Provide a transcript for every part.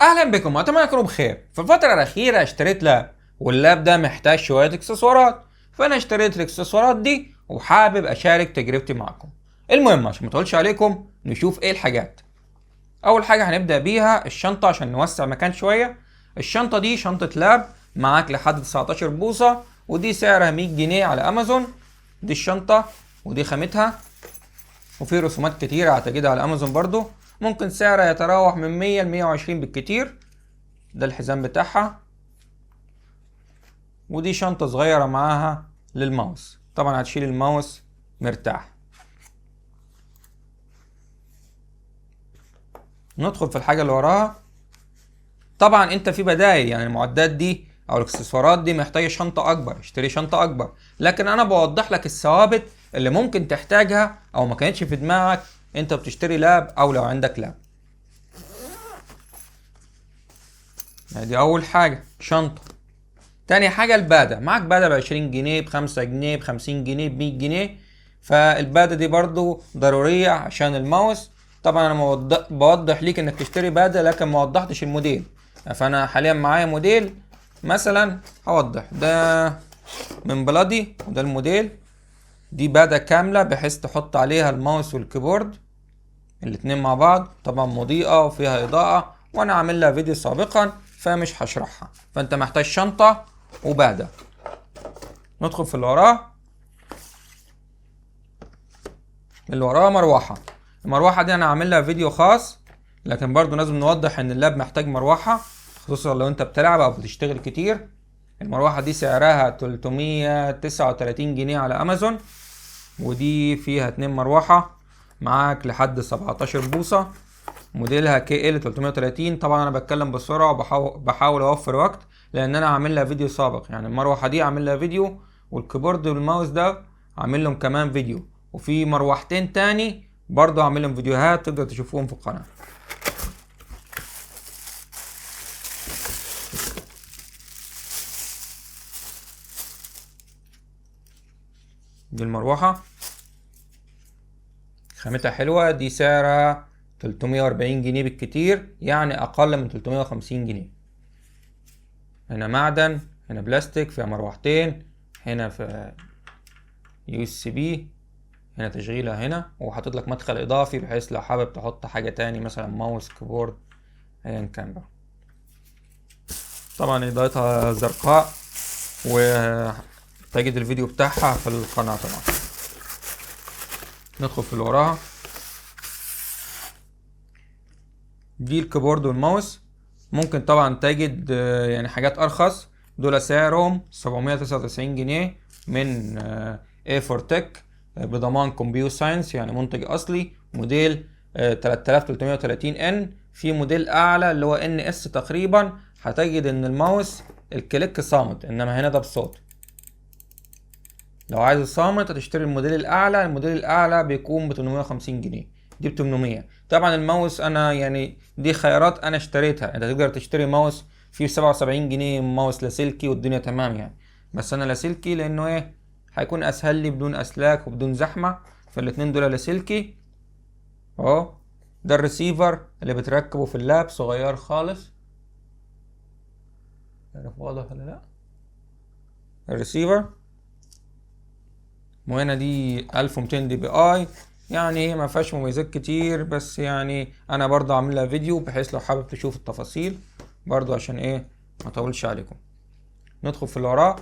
اهلا بكم، اتمنى تكونوا بخير. في الفترة الاخيرة اشتريت لاب، واللاب ده محتاج شوية اكسسوارات، فانا اشتريت الاكسسوارات دي وحابب اشارك تجربتي معكم. المهم عشان ما اطولش عليكم نشوف ايه الحاجات. اول حاجة هنبدا بيها الشنطة عشان نوسع مكان شوية. الشنطة دي شنطه لاب معاك لحد 19 بوصه، ودي سعرها 100 جنيه على امازون. دي الشنطة ودي خامتها، وفي رسومات كتيرة هتجدها على امازون برضو. ممكن سعرها يتراوح من 100 ل 120 بالكتير. ده الحزام بتاعها، ودي شنطة صغيرة معاها للماوس، طبعا هتشيل الماوس مرتاح. ندخل في الحاجة اللي وراها. طبعا انت في بدايل، يعني المعدات دي او الاكسسوارات دي محتاجة شنطة اكبر، اشتري شنطة اكبر، لكن انا بوضح لك الثوابت اللي ممكن تحتاجها او ما كانتش في دماغك انت بتشتري لاب او لو عندك لاب. دي اول حاجة شنطة. تاني حاجة البادة، معاك بادة ب20 جنيه، ب5 جنيه، ب50 جنيه، ب100 جنيه. فالبادة دي برضو ضرورية عشان الماوس. طبعا انا بوضح ليك انك تشتري بادة، لكن ما وضحتش الموديل. فانا حاليا معايا موديل مثلا هوضح ده من بلادي، وده الموديل. دي بادة كاملة بحيث تحط عليها الماوس والكيبورد الاتنين مع بعض، طبعا مضيئة وفيها إضاءة، وأنا عامل لها فيديو سابقا فمش هشرحها. فأنت محتاج شنطة وبادة. ندخل في اللي وراه. اللي وراه مروحة. المروحة دي أنا عامل لها فيديو خاص، لكن برضو لازم نوضح إن اللاب محتاج مروحة، خصوصا لو أنت بتلعب أو بتشتغل كتير. المروحة دي سعرها 339 جنيه على أمازون، ودي فيها 2 مروحة، معاك لحد 17 بوصة، موديلها كي ال 330. طبعا انا بتكلم بسرعة وبحاول اوفر وقت لان انا عامل لها فيديو سابق، يعني المروحة دي عامل لها فيديو، والكيبورد والماوس ده عامل لهم كمان فيديو، وفي مروحتين تاني برضو عامل لهم فيديوهات تقدر تشوفوهم في القناة. دي المروحة خامتها حلوة، دي سعرها 340 جنيه بالكتير، يعني أقل من 350 جنيه. هنا معدن، هنا بلاستيك، فيها مروحتين، هنا في USB، هنا تشغيلها هنا، وحاطط لك مدخل إضافي بحيث لو حابب تحط حاجة تاني مثلا ماوس، كيبورد، أيا كان بقى. طبعا إضاءتها زرقاء، وتجد الفيديو بتاعها في القناة. طبعا ندخل في اللي وراها. دي الكيبورد والماوس. ممكن طبعا تجد حاجات ارخص، دول سعرهم 799 جنيه من A4 Tech، بضمان CompuScience، يعني منتج اصلي، موديل 3330 N. في موديل اعلى اللي هو NS تقريبا، هتجد ان الماوس ال click صامت، انما هنا ده بصوت. لو عايز الصامت هتشتري الموديل الاعلى، الموديل الاعلى بيكون ب 850 جنيه، دي ب 800. طبعا الماوس انا دي خيارات انا اشتريتها، انت تقدر تشتري ماوس فيه 77 جنيه، ماوس لاسلكي والدنيا تمام يعني، بس انا لاسلكي لانه هيكون اسهل لي بدون اسلاك وبدون زحمة، فالاتنين دول لاسلكي اهو. ده الريسيفر اللي بتركبه في اللاب، صغير خالص، عارف واضح ولا لا؟ الريسيفر. وهنا دي 1200 DPI، يعني ما فيهاش مميزات كتير، بس انا برضه عامل لها فيديو بحيث لو حابب تشوف التفاصيل برضه، عشان ما اطولش عليكم. ندخل في اللي وراه.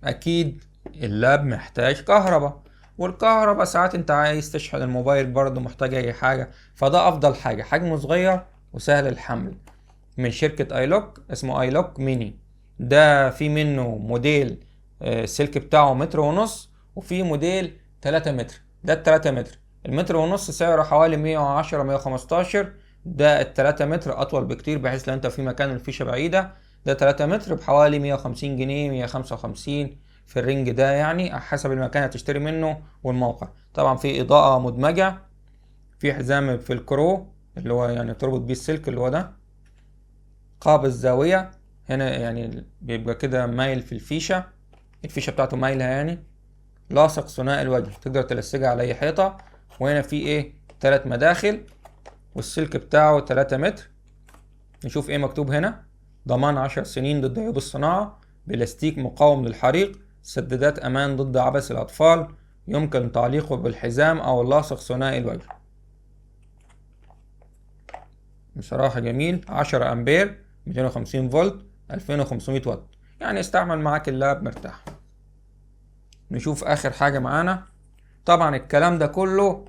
اكيد اللاب محتاج كهرباء، والكهرباء ساعات انت عايز تشحن الموبايل برضه، محتاج اي حاجة، فده افضل حاجة، حجمه صغير وسهل الحمل، من شركة ايلوك، اسمه ايلوك ميني. ده في منه موديل، السلك بتاعه متر ونص، وفي موديل 3 متر. ده التلاتة متر، المتر ونص سعره حوالي 110 115، ده التلاتة متر أطول بكتير، بحيث لو أنت في مكان الفيشة بعيدة، ده 3 متر بحوالي 150 جنيه، 155 في الرينج ده، حسب المكان اللي هتشتري منه والموقع. طبعا في إضاءة مدمجة، في حزام في الكرو اللي هو تربط بيه السلك اللي هو ده، قاب الزاوية هنا بيبقى كده مايل في الفيشة، الفيشة بتاعته مايلة لاصق ثنائي الوجه، تقدر تلصقها على أي حيطة. وهنا في 3 مداخل، والسلك بتاعه 3 متر. نشوف ايه مكتوب هنا. ضمان 10 سنين ضد عيوب الصناعة، بلاستيك مقاوم للحريق، سدادات امان ضد عبث الاطفال، يمكن تعليقه بالحزام او اللاصق ثنائي الوجه. بصراحة جميل. 10 امبير، 250 فولت، 2500 واط، يعني استعمل معاك اللاب مرتاح. نشوف اخر حاجة معانا. طبعا الكلام ده كله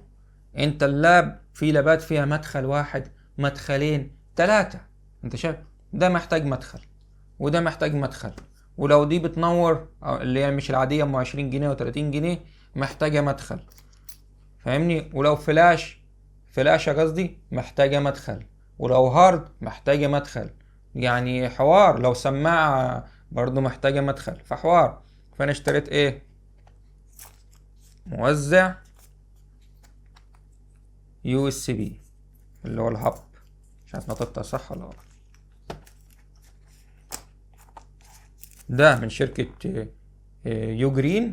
انت اللاب في لابات فيها مدخل واحد، مدخلين، 3، انت شايف ده محتاج مدخل وده محتاج مدخل، ولو دي بتنور اللي هي مش العادية ام 20 جنيه وتلاتين جنيه محتاجة مدخل، فاهمني؟ ولو فلاشة قصدي محتاجة مدخل، ولو هارد محتاجة مدخل، يعني حوار. لو سماعة برضو محتاجة مدخل، فحوار. فأنا اشتريت ايه؟ موزع USB اللي هو ال hub، مش عارف نطقتها صح ولا غلط. ده من شركة UGREEN.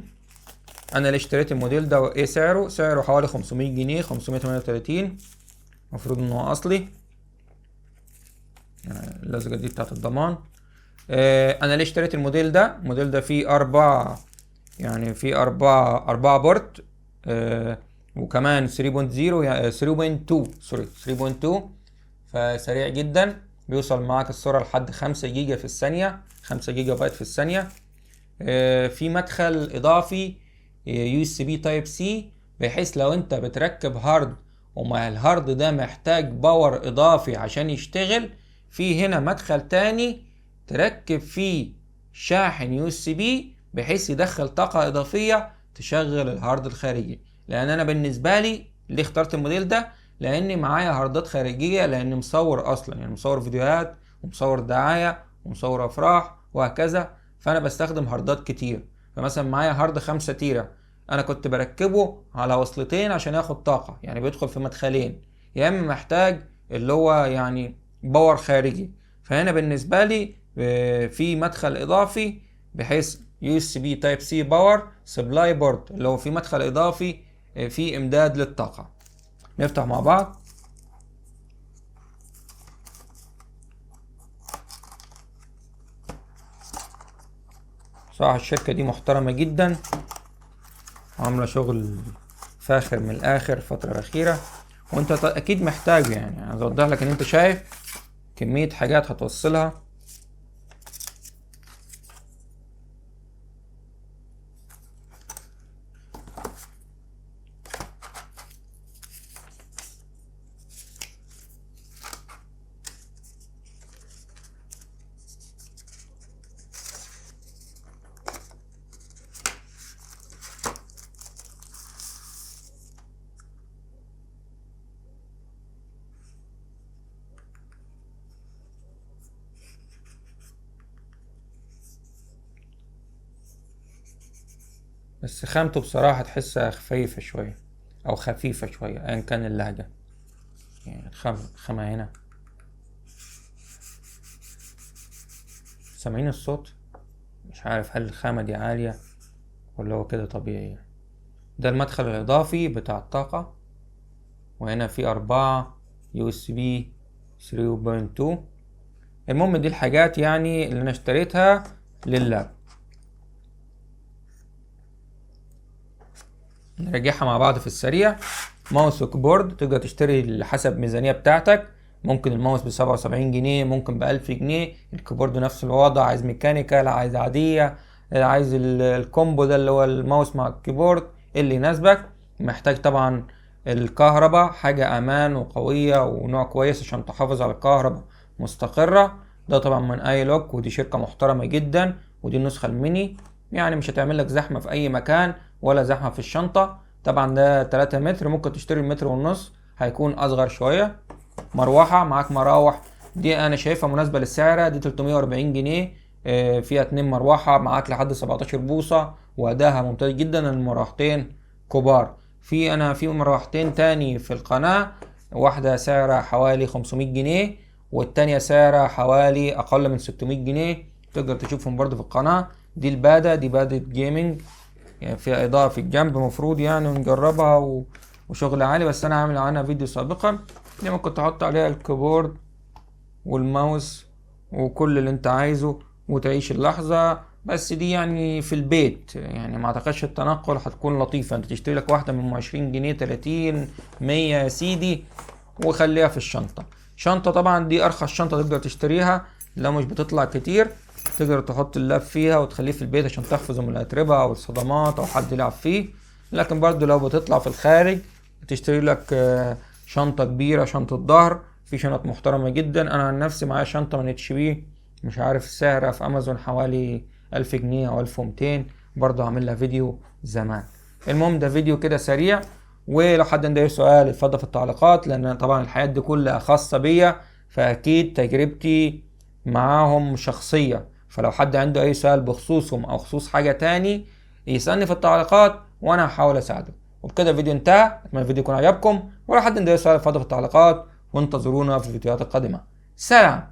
انا اللي اشتريت الموديل ده. وايه سعره؟ سعره حوالي 500 جنيه، 538، المفروض ان هو اصلي، يعني اللزجة دي بتاعت الضمان. انا ليه اشتريت الموديل ده؟ الموديل ده فيه أربعة، يعني فيه أربعة، أربعة port، وكمان 3.0، يعني 3.2، sorry، 3.2، فسريع جدا، بيوصل معاك السرعة لحد 5 جيجا في الثانية، 5 جيجا بايت في الثانية. في مدخل إضافي، USB type C، بحيث لو انت بتركب هارد ومع الهارد ده محتاج power إضافي عشان يشتغل، في هنا مدخل تاني تركب فيه شاحن USB بحيث يدخل طاقة إضافية تشغل الهارد الخارجي. لأن أنا بالنسبة لي ليه اخترت الموديل ده؟ لأني معايا هاردات خارجية، لأني مصور أصلا، يعني مصور فيديوهات ومصور دعاية ومصور أفراح وهكذا، فأنا بستخدم هاردات كتير. فمثلا معايا هارد 5 تيرا، أنا كنت بركبه على وصلتين عشان ياخد طاقة، يعني بيدخل في مدخلين، يا إما محتاج اللي هو power خارجي. فهنا بالنسبة لي، في مدخل إضافي بحيث USB type C power supply port، اللي هو في مدخل إضافي، في إمداد للطاقة. نفتح مع بعض. صراحة الشركة دي محترمة جدا، عاملة شغل فاخر من الآخر الفترة الأخيرة، وانت أكيد محتاجه. عايز أوضح لك إن انت شايف كمية حاجات هتوصلها. بس خامته بصراحة تحسها خفيفة شوية أو خفيفة شوية أيا كان اللهجة، الخامة هنا. سامعين الصوت؟ مش عارف هل الخامة دي عالية ولا هو كده طبيعي. ده المدخل الإضافي بتاع الطاقة، وهنا في 4 USB 3.2. المهم دي الحاجات اللي أنا اشتريتها لللاب. نراجعها مع بعض في السريع. ماوس وكيبورد تقدر تشتري حسب الميزانية بتاعتك، ممكن الماوس بسبعة وسبعين جنيه، ممكن بألف جنيه. الكيبورد نفس الوضع، عايز mechanical، عايز عادية، عايز ال combo ده اللي هو الماوس مع الكيبورد اللي يناسبك. محتاج طبعا الكهرباء، حاجة أمان وقوية ونوع كويس عشان تحافظ على الكهرباء مستقرة. ده طبعا من iLook، ودي شركة محترمة جدا، ودي النسخة الميني، يعني مش هتعمل لك زحمة في أي مكان ولا زحمة في الشنطة. طبعا ده 3 متر، ممكن تشتري المتر ونص هيكون أصغر شوية. مروحة، معاك مراوح، دي أنا شايفها مناسبة للسعر، دي 340 جنيه، فيها 2 مروحة، معاك لحد 17 بوصة، وأداها ممتاز جدا. المروحتين كبار. أنا في مروحتين تاني في القناة، واحدة سعرها حوالي 500 جنيه، والتانية سعرها حوالي أقل من 600 جنيه، تقدر تشوفهم برضو في القناة. دي البادة، دي بادة جيمنج، فيها إضاءة في الجنب مفروض ونجربها وشغل عالي، بس أنا عامل عنها فيديو سابقا. دي ممكن تحط عليها ال keyboard وال mouse وكل اللي انت عايزه وتعيش اللحظة. بس دي يعني في البيت، يعني ما اعتقدش التنقل هتكون لطيفة. انت تشتري لك واحدة من 20 جنيه، 30، 100 يا سيدي، وخليها في الشنطة. شنطة طبعا دي ارخص شنطة تقدر تشتريها لو مش بتطلع كتير، تقدر تحط ال lap فيها وتخليه في البيت عشان تحفظه من الاتربة او الصدمات او حد يلعب فيه. لكن برضو لو بتطلع في الخارج تشتري لك شنطة كبيرة، شنطة ظهر. في شنط محترمة جدا. انا عن نفسي معايا شنطة من HP، مش عارف سعرها في امازون حوالي 1000 جنيه او 1200، برضه هعمل لها فيديو زمان. المهم ده فيديو كده سريع، ولو حد عنده اي سؤال اتفضل في التعليقات، لان طبعا الحاجات دي كلها خاصة بيا، فاكيد تجربتي معاهم شخصية، فلو حد عنده اي سؤال بخصوصهم او خصوص حاجة تاني يسألني في التعليقات وانا هحاول اساعده. وبكده الفيديو انتهى، اتمنى الفيديو يكون عجبكم، ولو حد عنده اي سؤال اتفضل في التعليقات، وانتظرونا في الفيديوهات القادمة. سلام.